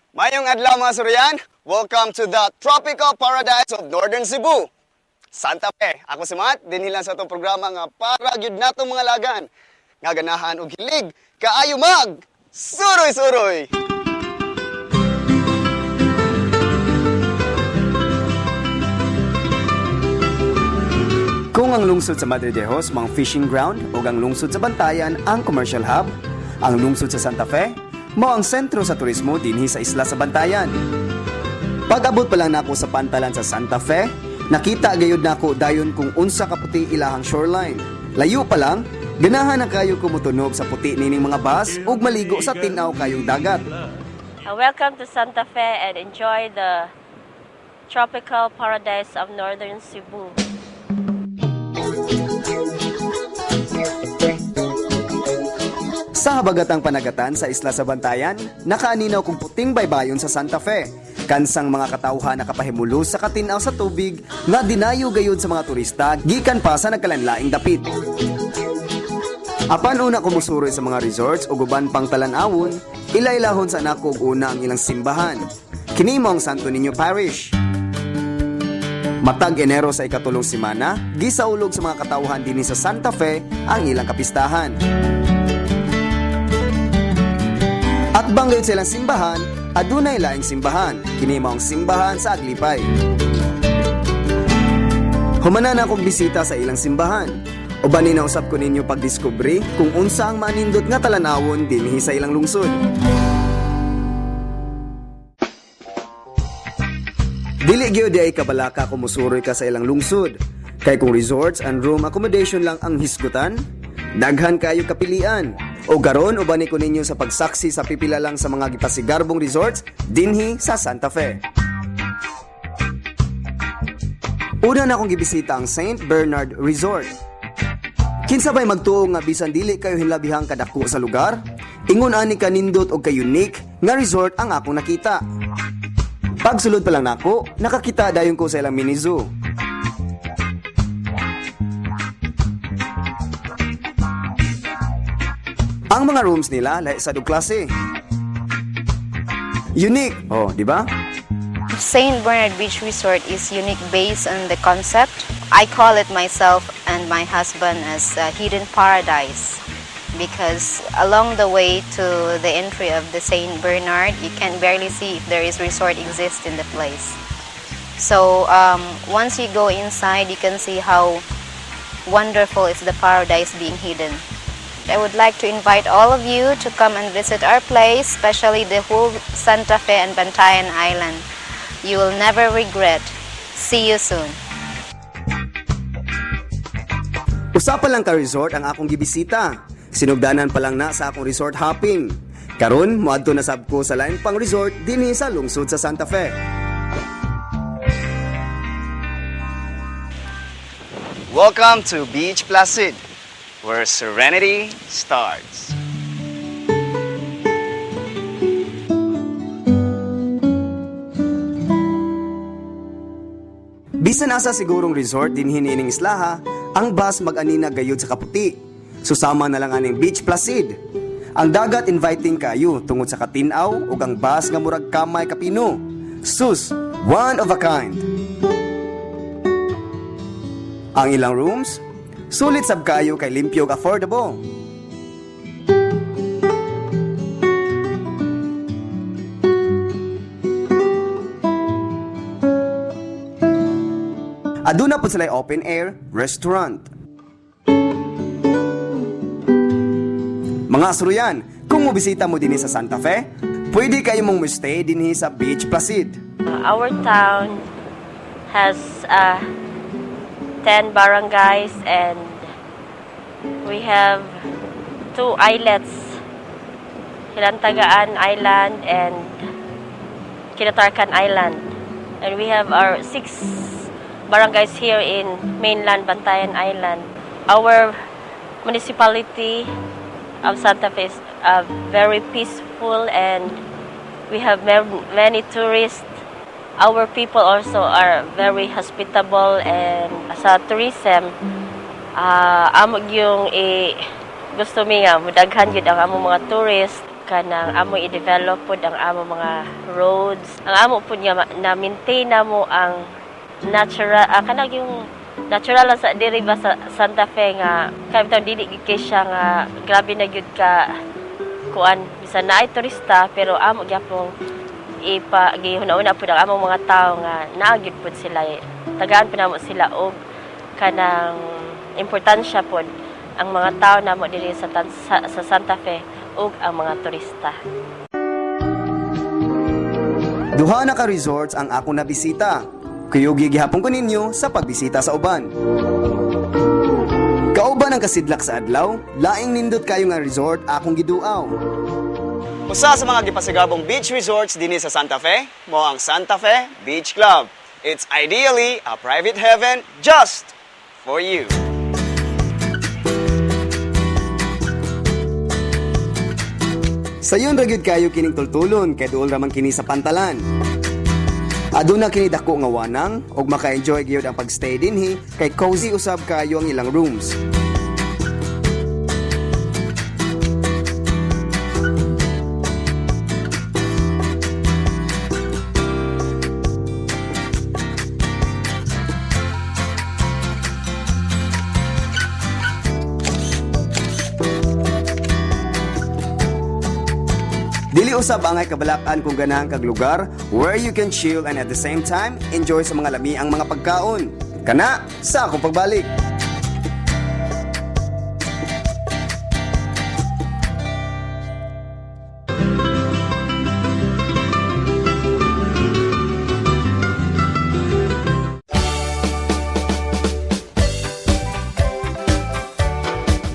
Mayong adlaw, mga suryan! Welcome to the tropical paradise of Northern Cebu, Santa Fe. Ako si Matt, dinhi lang sa atong programa nga para gyud natong mga lagan nga ganahan og hilig kaayo mag suroy-suroy. Kung ang lungsod sa Madre de Dios mga fishing ground ug ang lungsod sa Bantayan ang commercial hub, ang lungsod sa Santa Fe mao ang sentro sa turismo dinhi sa isla sa Bantayan. Pag-abot pa lang nako sa pantalan sa Santa Fe, nakita gayud nako dayon kung unsa kaputi ilahang shoreline. Layo pa lang, ganahan na kayo kumutunog sa puti nining mga bus ug maligo sa tinaw kayong dagat. Welcome to Santa Fe and enjoy the tropical paradise of Northern Cebu. Sa habagatang panagatan sa isla sa Bantayan, nakaaninaw kong puting baybayon sa Santa Fe. Kansang mga katawhan nakapahimulo sa katinaw sa tubig nga dinayo gayud sa mga turista gikan pa sa nagkalanlaing dapit. Apan una kumusuroy sa mga resorts ug uban pang talan-awon, ila-ilahon sa nako og una ang ilang simbahan. Kini mao ang Santo Niño Parish. Matag Enero sa ikatulong semana, gisaulog sa mga katawhan dinhi sa Santa Fe ang ilang kapistahan. At banggay sa ilang simbahan, adunay laing simbahan. Kini mao ang simbahan sa Aglipay. Humana na akong bisita sa ilang simbahan. Uban ni nausap ko ninyo pagdiskubre kung unsa ang manindot nga talanawon dinhi sa ilang lungsod. Dili gyud ay kabalaka kung musuroy ka sa ilang lungsod. Kay kung resorts and room accommodation lang ang hisgutan, daghan kayo kapilian. O garon uban ko ninyo sa pagsaksi sa pipila lang sa mga gipasigarbong resorts dinhi sa Santa Fe. Una na akong gibisita ang St. Bernard Resort. Kinsa bay magtuo nga bisan dili kayo hinlabihang kadako sa lugar, ingon ani kanindot og ka-unique nga resort ang akong nakita. Pagsulod pa lang nako, nakakita dayon ko sa ilang mini zoo. Ang mga rooms nila lahi sa klase. Unique, oh, di ba? St. Bernard Beach Resort is unique based on the concept. I call it myself and my husband as a hidden paradise because along the way to the entry of the St. Bernard, you can barely see if there is resort exists in the place. So once you go inside, you can see how wonderful is the paradise being hidden. I would like to invite all of you to come and visit our place, especially the whole Santa Fe and Bantayan Island. You will never regret. See you soon. Usa pa lang ka resort ang akong gibisita. Sinugdanan pa lang na sa akong resort hopping. Karon moadto na sab ko sa lain pang resort dinhi sa lungsod sa Santa Fe. Welcome to Beach Placid, where serenity starts. Bisan asa sigurong resort din hinining islaha, ang bus mag-anina gayud sa kaputi. Susama na lang aning Beach Placid. Ang dagat inviting kayo tungod sa katinaw ug ang bus nga murag kamay kapino. Sus, one of a kind. Ang ilang rooms, sulit sab kayo kay limpyo ug affordable. Aduna po sila open air restaurant. Mga asuruyan, kung mobisita mo dinhi sa Santa Fe, pwede kayo mong stay dinhi sa Beach Placid. Our town has 10 barangays and we have two islets, Hilantagaan Island and Kinatarkan Island. And we have our six barangays here in mainland Bantayan Island. Our municipality of Santa Fe is very peaceful and we have many tourists. Our people also are very hospitable and sa tourism, amo yung gusto mi nga mudaghan gyud ang among mga tourists. Kanang amo i-develop pod ang amo mga roads. Ang amo pod nga na maintain namo ang natural, kanang yung natural lang sa diri ba sa Santa Fe nga kay bitaw dili gyud kay siya nga grabe na gyud ka kuan, bisan naay turista, pero amo gyapon ipa gihuna-una pud ang among mga tawo nga naa gyud pud sila, tagaan pud namo sila og kanang importansya pod ang mga tao namo diri sa Santa Fe ug ang mga turista. Duha na ka resorts ang ako nabisita. Kuyugi gihapon ko ninyo sa pagbisita sa uban. Kauban ang kasidlak sa adlaw, laing nindot kayo nga resort akong giduaw. Usa sa mga gipasigabong beach resorts dinhi sa Santa Fe, mao ang Santa Fe Beach Club. It's ideally a private heaven just for you. Sayon ra gyud kayo kining tultulon kay duol ra man kini sa pantalan. Aduna kini dako nga wanang ug maka-enjoy gyud ang pagstay dinhi kay cozy usab kayo ang ilang rooms. Dili usab angay kabalakan kung ganahan kag lugar where you can chill and at the same time enjoy sa mga lamiang mga pagkaon. Kana sa akong pagbalik.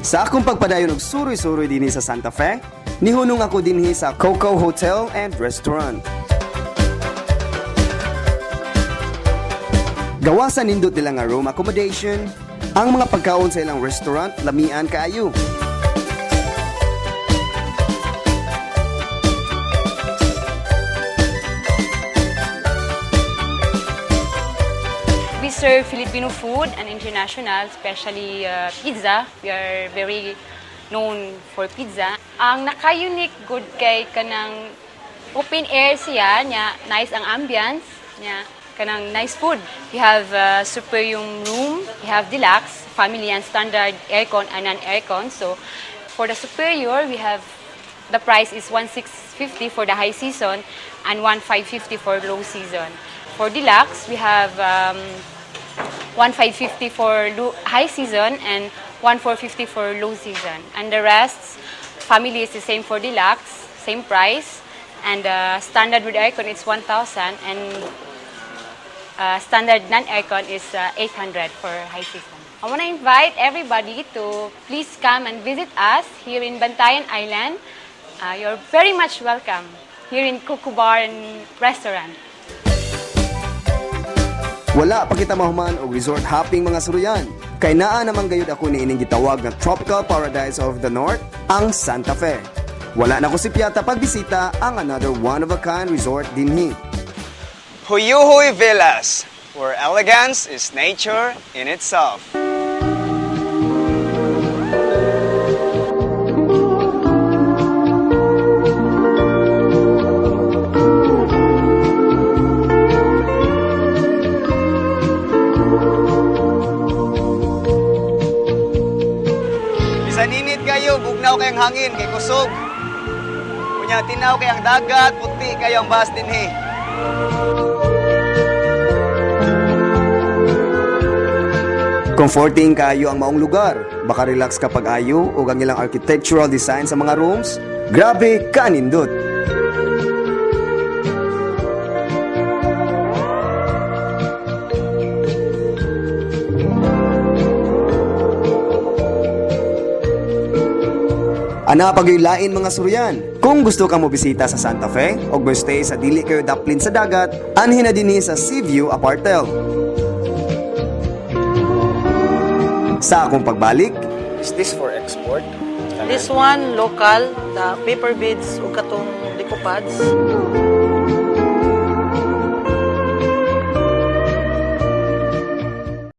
Sa akong pagpadayon og suroy-suroy dinhi sa Santa Fe, nihunong ako dinhi sa Coco Hotel and Restaurant. Gawa sa nindot nila nga room accommodation, ang mga pagkaon sa ilang restaurant lamian kaayo. We serve Filipino food and international, especially pizza. We are very known for pizza. Ang naka-unique good kay kanang open air siya, nya nice ang ambience, nya kanang nice food. We have superior room, we have deluxe, family and standard aircon and non-aircon. So for the superior, we have the price is 1,650 for the high season and 1,550 for low season. For deluxe, we have 1,550 for high season and 1,450 for low season. And the rest, family is the same for deluxe, same price. And standard with aircon it's 1,000 and standard non-aircon is 800 for high season. I want to invite everybody to please come and visit us here in Bantayan Island. You're very much welcome here in Cuckoo Bar and Restaurant. Wala pa kita mahuman og resort hopping, mga suruyan. Kay naa naman gayud ako niining gitawag nga Tropical Paradise of the North, ang Santa Fe. Wala na ko si Piata pagbisita ang another one of a kind resort dinhi. Huyuhuy Villas, where elegance is nature in itself. Bisan init kayo, bugnaw kayong hangin, kay kusog. Unya tinaw kay ang dagat, puti kayo ang bas dinhi. Comforting kayo ang maong lugar. Baka relax kapag ayo o ang ilang architectural design sa mga rooms. Grabe kanindot. Ana pagaylain, mga suryan. Kung gusto ka mo bisita sa Santa Fe o mo stay sa dili kayo daplin sa dagat, anhin na dinhi sa Seaview Apartel. Sa akong pagbalik, Is this for export? This one, local, the paper beads ug katong decopads.